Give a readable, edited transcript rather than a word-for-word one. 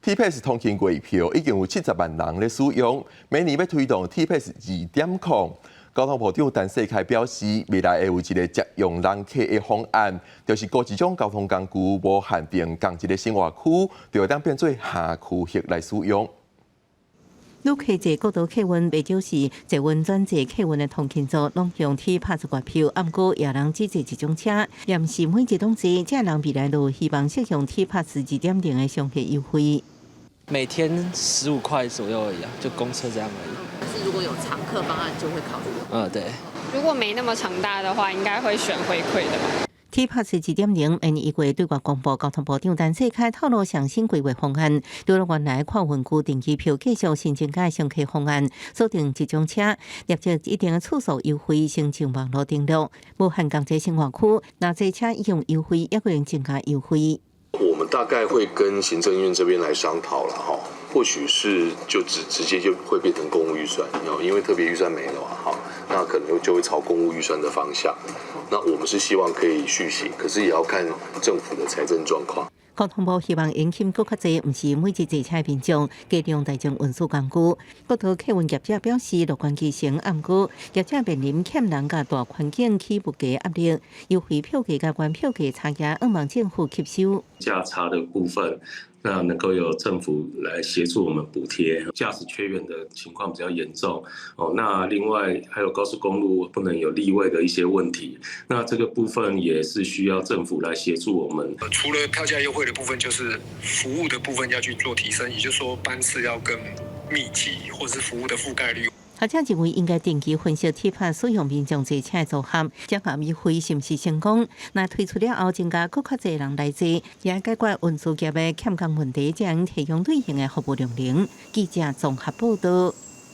T-Pass 通勤月票已經有70萬人咧使用，明年欲推動 T-Pass 2.0。交通部長陳世凱表示，未來會有一个接容人客的方案，就是高一種交通工具無限定仝一个生活區，就會當變做跨區域來使用。旅客坐國道客運，袂少是捷運轉坐客運的通勤族，攏用 T-Pass 月票，毋過也人只坐一種車，也毋是每一攏坐，這人未來就希望適用 T-Pass 2.0的乘客優惠。每天15塊左右而已啊，就公車這樣而已。但是如果有常客方案，就會考慮。嗯，對。如果沒那麼常搭的話，應該會選回饋的吧。 T-Pass 2.0明年1月對外公布，交通部長陳世凱透露上新規劃方案，除了原來跨運區定期票繼續新增加乘客方案，鎖定一種車，納入一定的次數優惠，申請網路登錄，無限仝一个生活區，若坐車用優惠，也可能增加優惠。我們大概會跟行政院這邊來商討了哈，或許是就直接就會變成公務預算，因為特別預算沒了嘛，哈，那可能就會朝公務預算的方向。那我們是希望可以續行，可是也要看政府的財政狀況。交通部希望引進閣較濟，毋是每一坐車民眾，加用大眾運輸工具。國道客運業者表示樂觀其成，毋過業者面臨欠人佮大環境起物價壓力，優惠票價佮原票價差額，向望政府吸收。價差的部分，那能夠由政府來協助我們補貼，駕駛缺員的情況比較嚴重哦。那另外還有高速公路不能有立位的一些問題，那這個部分也是需要政府來協助我們。除了票價優惠的部分，就是服務的部分要去做提升，也就是說班次要更密集，或是服務的覆蓋率。學者認為應該定期分析 T-Pass 使用民眾坐車的組合，這項優惠是毋是成功？若推出了後，增加閣較濟人來坐，也解決運輸業的欠工問題，才能提供類型的服務量能。記者綜合報道。